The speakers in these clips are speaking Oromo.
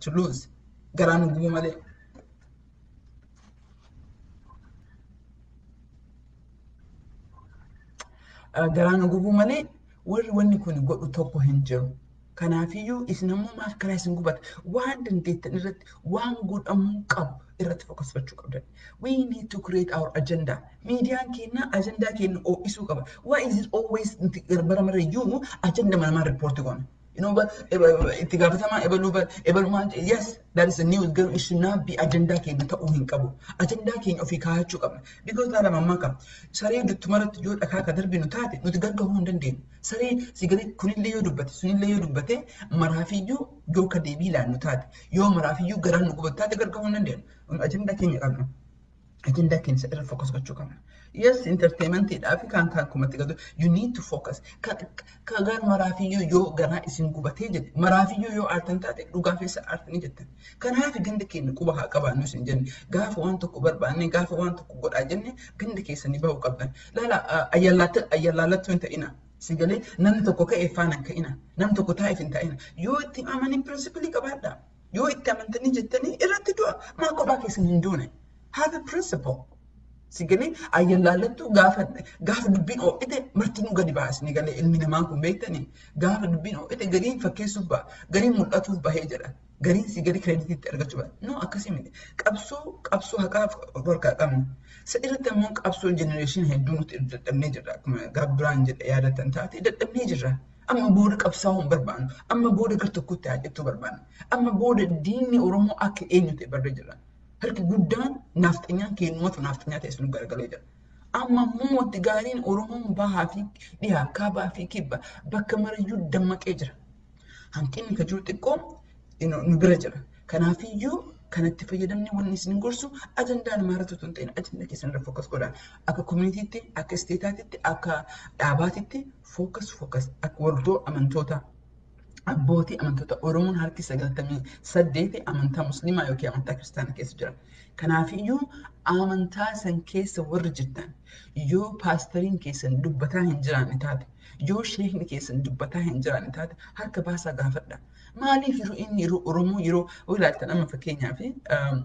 To lose. Garaa nu gubuu malee. Garaa nu gubuu malee warri wanni kun godhu tokko hin jiru. Kanaafiyyuu isin ammoo maaf karaa isin gubata? Waan dandeettan irratti, waan godhamuu qabu irratti focus gochuu qabdan. We need to create our agenda. Miidiyaan keenya ajandaa keenya ho'isuu qaba. Why is it always bara marayyuu agenda namaa report goona? Itti gaafatamaa ebaluu ebalumaan, yes, that is the news, garuu it should not be ajandaa keenya ta'uu hin qabu. Ajandaa keenya ofii kaa'achuu qabna. Because dhaala mammaa qaba. Saree duttumarratti yoo dhakaa ka darbinu taate, nuti gargaaruu hin dandeenyu. Saree sigalee kunillee yoo dubbate, sunillee yoo dubbate, maraafiyyuu yoo ka deebii ilaannu taate, yoo maraafiyyuu garaan nu gubatu taate, gargaaruu hin dandeenyu. Ajandaa keenya qabna. Ajandaa keenya irra focus gochuu qabna. Yes, entertainmentiidhaa fi kan kan kumatti gadu, you need to focus. Ka gar maraafiyyuu yoo garaa isin gubatee jedhe, maraafiyyuu yoo aartan taate, dhugaa keessa aartanii jettan. Kanaaf ganda keenya quba haa qabaannu isin jenne, gaafa waan tokko barbaanne, gaafa waan tokko godhaa jenne, ganda keessanii bahuu qabdan. Laala, ayyallaallattuu hin ta'ina. Sigalee namni tokko ka'ee faana hin ka'ina. Namni tokko taa'eef hin ta'ina. Yoo itti amanin principle qabaadha. Yoo itti amantanii jettanii irratti du'a. Maa kophaa keessan hin duune? Have a principle. Sigalee ayyallaallattuu gaafa dubbiin ho'ite martinuu gadi baasni galee ilmi namaa kun beektanii gaafa dubbiin ho'ite gariin fakkeessuuf ba'a, gariin mul'atuuf bahee jedha, gariin si gadi creditiitti argachuu ba'a. No, akkasii miti. Qabsoo haqaaf harkaa qabna. Isa irratti ammoo qabsoo generation hedduu nuti dadhabnee jirra. Akkuma gaaf biraan jedhe yaadatan taate, dadhabnee jirra. Amma booda qabsaa'uu hin barbaannu. Amma booda gar tokkotti haa barbaanna. Amma booda diinni Oromoo akka eenyu ta'e barree jirra. Harki guddaan naafxanyaan kennumatu naafxanyaa ta'e sun garagalee jira. Amma immoo wanti gaariin Oromoon bahaa fi dhihaa, kaabaa fi kibba bakka marayyuu dammaqee jira. Hanqinni ka jiru xiqqoo nu bira jira. Kanaafiyyuu kanatti fayyadamni wanni isin gorsu, ajandaa namaa irratti otoo hin ta'in ajandaa keessan irra focus godhaa. Akka communitytti, akka stateaatitti, akka dhaabaatitti focus focus, akka waldoo amantoota, abbootii amantoota. Oromoon harki 98 amantaa musliimaa yookiin amantaa kiristaanaa keessa jira. Kanaafiyyuu amantaa san keessa warri jirtan, yoo paastariin keessan dubbataa hin jiraanne taate, yoo sheekni keessan dubbataa hin jiraanne taate, harka baasaa gaafadha. Maaliif yeroo inni yeroo Oromoo yeroo ilaaltan, amma fakkeenyaaf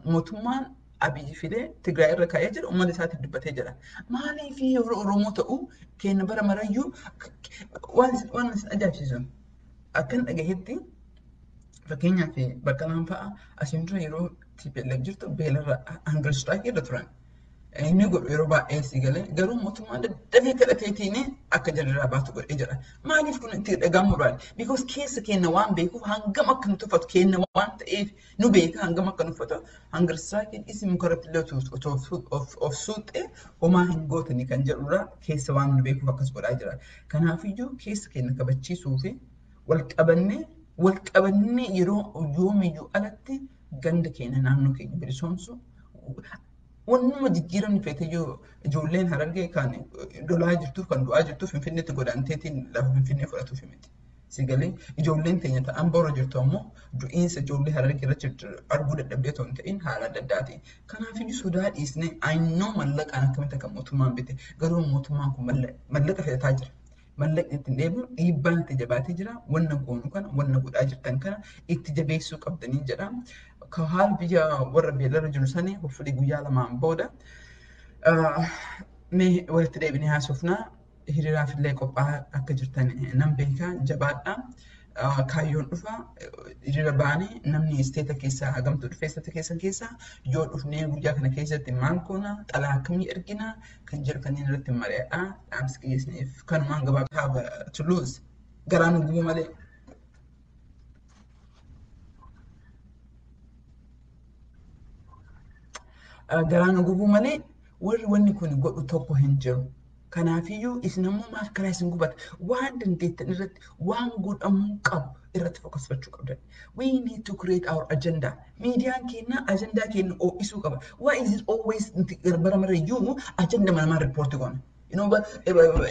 mootummaan Abiyyi fidee Tigraay irra kaa'ee jira, uummata isaatiif dubbatee jira. Maaliif yeroo Oromoo ta'u kenna bara marayyuu waan isin ajaa'ibsiisu? Akkan dhagahetti, fakkeenyaaf Baqqalaan fa'a asiin dura yeroo TPLF jirtu beelarra hunger strike irra turan. Inni godhu yeroo baay'ee si galee, garuu mootummaan daddafee kadhateetiin akka jarrirraa baatu godhee jira. Maaliif kun itti dhagahamu barbaade? Because keessa keenya waan beekuuf, hangam akka nu tuffatu keenya waan ta'eef nu beeka hangam akka nu tuffatu. Hunger strike isin mukarratti illee of suuxee homaa hin gootani kan jedhurra keessa waan nu beekuuf akkas godhaa jira. Kanaafiyyuu keessa keenya kabachiisuu fi wal qabannee yeroo yoomiyyuu alatti ganda keenya, naannoo keenya bilisoomsu. Wannuma jijjiiramni feeteyyuu, ijoolleen Harargee kan lolaa jirtuuf, kan du'aa jirtuuf, Finfinneetti godaanteetiin lafa Finfinnee fudhatuuf miti. Si galee, ijoolleen teenya ta'an boora jirtu ammoo du'iinsa ijoollee Harargee irratti arguu dadhabdee otoo hin ta'in haala adda addaatiin. Kanaafiyyuu sodaa dhiisnee, I know mallaqaan akkamitti akka mootummaan bite, garuu mootummaan kun mallaqa fe'ataa jira. Mallaqni ittiin deebi'u dhiibbaan itti jabaatee jira. Wanna goonu kana, wanna godhaa jirtan kana itti jabeessuu qabdanii jedha. Ka haala biyya warra beelarra jiru sanii hopefully guyyaa lamaan booda mee walitti deebinee haasofnaa. Hiriiraaf illee qophaa'aa akka jirtan nan beeka, jabaadha. Kaayyoon dhufa hiriira baanee namni state keessaa hagamtu dhufee state keessan keessaa yoo dhufnee guyyaa kana keessatti maal goona, xalaa akkamii ergina kan jedhu kanneen irratti mari'adha. Dhaamsi qiyyeessiniif kanumaan gabaabaa. Have to lose. Garaa nu gubuu malee. Garaa nu gubuu malee warri wanni kun godhu tokko hin jiru. Kanaafiyyuu isin ammoo maaf karaa isin gubata? Waan dandeettan irratti, waan godhamuu qabu irratti focus gochuu qabdan. We need to create our agenda. Miidiyaan keenya ajandaa keenya ho'isuu qaba. Why is it always bara marayyuu agenda namaa report goona?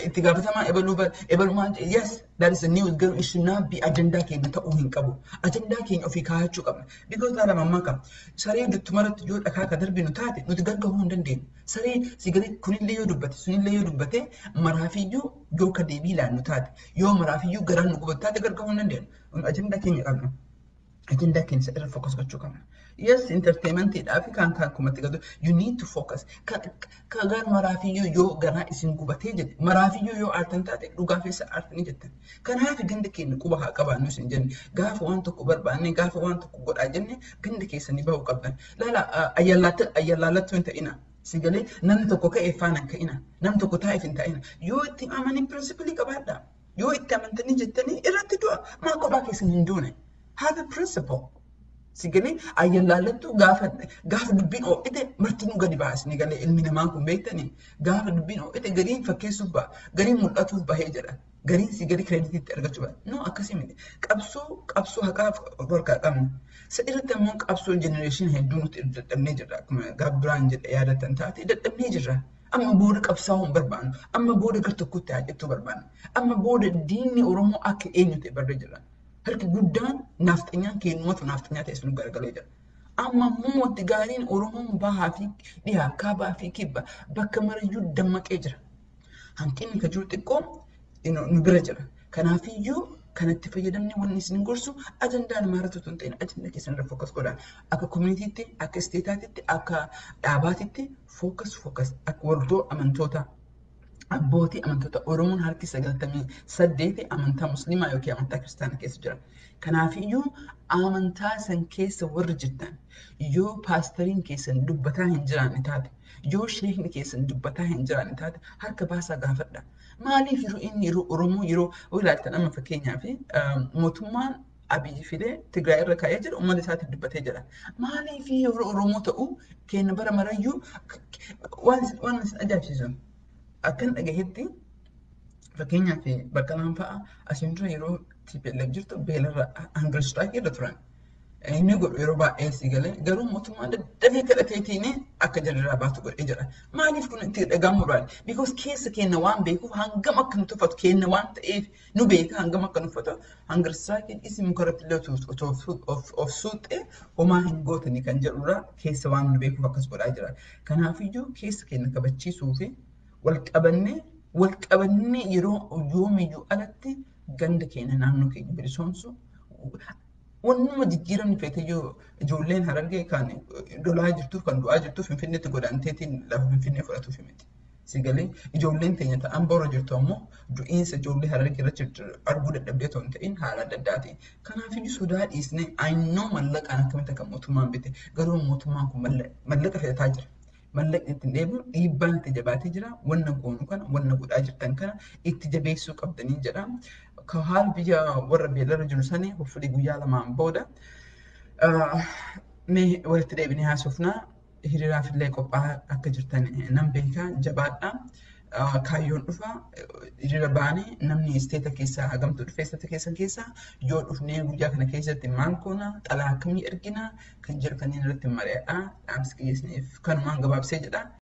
Itti gaafatamaa ebaluu ebalumaan, yes, that is the news, garuu it should not be ajandaa keenya ta'uu hin qabu. Ajandaa keenya ofii kaa'achuu qabna. Because dhaala mammaa qaba. Saree duttumarratti yoo dhakaa ka darbinu taate, nuti gargaaruu hin dandeenyu. Saree sigalee kunillee yoo dubbate, sunillee yoo dubbate, maraafiyyuu yoo ka deebii ilaannu taate, yoo maraafiyyuu garaan nu gubatu taate, gargaaruu hin dandeenyu. Ajandaa keenya qabna. Ajandaa keenya irra focus gochuu qabna. Yes, entertainmentiidhaa fi kan kumatti gadu, you need to focus. Kan gar maraafiyyuu yoo garaa isin gubatee jedhe, maraafiyyuu yoo aartan taate, dhugaa keessa aartanii jettan. Kanaaf ganda keenya quba haa qabaannu isin jenne, gaafa waan tokko barbaanne, gaafa waan tokko godhaa jenne, ganda keessanii bahuu qabdan. Laala, ayyallaallattuu hin ta'ina. Si galee, namni tokko ka'ee faana hin ka'ina. Namni tokko taa'eef hin ta'ina. Yoo itti amanin principle qabaadha. Yoo itti amantanii jettanii irratti du'a. Maa kophaa keessan hin duune? Have a principle. Si galee, ayyallaallattuu gaafa dubbiin ho'ite martinuu gadi baas. Ni galee, ilmi namaa kun beektanii, gaafa dubbiin ho'ite gariin fakkeessuuf ba'a. Gariin mul'atuuf bahee jedha. Gariin si gadi creditiitti argachuu ba'a. No, akkasii miti. Qabsoo haqaaf harkaa qabna. Isa irratti ammoo qabsoo generation hedduu nuti dadhabnee jirra. Akkuma gaaf biraan jedhe yaadatan taate, dadhabnee jirra. Amma booda qabsaa'uu hin barbaannu. Amma booda gar tokkotti haa barbaanna. Amma booda diinni Oromoo akka eenyu ta'e barree jirra. Harki guddaan naafxanyaan kennumatu naafxanyaa ta'e sun garagalee jira. Amma immoo wanti gaariin Oromoon bahaa fi dhihaa, kaabaa fi kibba bakka marayyuu dammaqee jira. Hanqinni kan jiru xiqqoo nu bira jira. Kanaafiyyuu kanatti fayyadamni wanni isin gorsu, ajandaa namaa irratti otoo hin ta'in ajandaa keessan irra focus godhaa. Akka communitytti, akka stateaatitti, akka dhaabaatitti focus focus, akka waldoo amantoota, abbootii amantoota. Oromoon harki 98 amantaa Musliimaa yookiin amantaa Kiristaanaa keessa jira. Kanaafiyyuu amantaa san keessa warri jirtan, yoo paastariin keessan dubbataa hin jiraanne taate, yoo sheekni keessan dubbataa hin jiraanne taate, harka baasaa gaafadha. Maaliif yeroo inni yeroo Oromoo yeroo ilaaltan, amma fakkeenyaaf mootummaan Abiyyi fidee Tigraay irra kaa'ee jira, uummata isaatiif dubbatee jira. Maaliif yeroo Oromoo ta'u kenna bara marayyuu waan isin ajaa'ibsiisu? Akkan dhagahetti, fakkeenyaaf Baqqalaan fa'a asiin dura yeroo TPLF jirtu beelarra hunger strike irra turan. Inni godhu yeroo baay'ee si galee, garuu mootummaan daddafee kadhateetiin akka jarrirraa baatu godhee jira. Maaliif kun itti dhagahamu barbaade? Because keessa keenya waan beekuuf, hangam akka nu tuffatu keenya waan ta'eef nu beeka hangam akka nu uffatu. Hunger strike isin mukarratti illee of suuxee homaa hin gootanii kan jedhurraa keessa waan nu beekuuf akkas godhaa jira. Kanaafiyyuu keessa keenya kabachiisuu fi wal qabannee yeroo yoomiyyuu alatti ganda keenya, naannoo keenya bilisoomsu. Wannuma jijjiiramni feeteyyuu, ijoolleen Harargee kan lolaa jirtuuf, kan du'aa jirtuuf, Finfinneetti godaanteetiin lafa Finfinnee fudhatuuf miti. Si galee, ijoolleen teenya ta'an borra jirtu ammoo du'iinsa ijoollee Harargee irratti arguu dadhabdee otoo hin ta'in haala adda addaatiin. Kanaafiyyuu sodaa dhiisnee, I know mallaqaan akkamitti akka mootummaan bite, garuu mootummaan kun mallaqa fe'ataa jira. Mallaqni ittiin dheebu dhiibbaan itti jabaatee jira. Wanna goonu kana, wanna godhaa jirtan kana itti jabeessuu qabdanii jedha. Ka haala biyya warra beelarra jiru sanii hopefully guyyaa lamaan booda mee walitti deebinee haasofnaa. Hiriiraaf illee qophaa'aa akka jirtan nan beeka, jabaadha. Kaayyoon dhufa hiriira baanee, namni state keessaa hagamtu dhufe, state keessan keessaa yoo dhufnee guyyaa kana keessatti maal goona, xalaa akkamii ergina kan jedhu kanneen irratti mari'adha. Dhaamsi kiyya isiniif kanumaan gabaabsee jedha.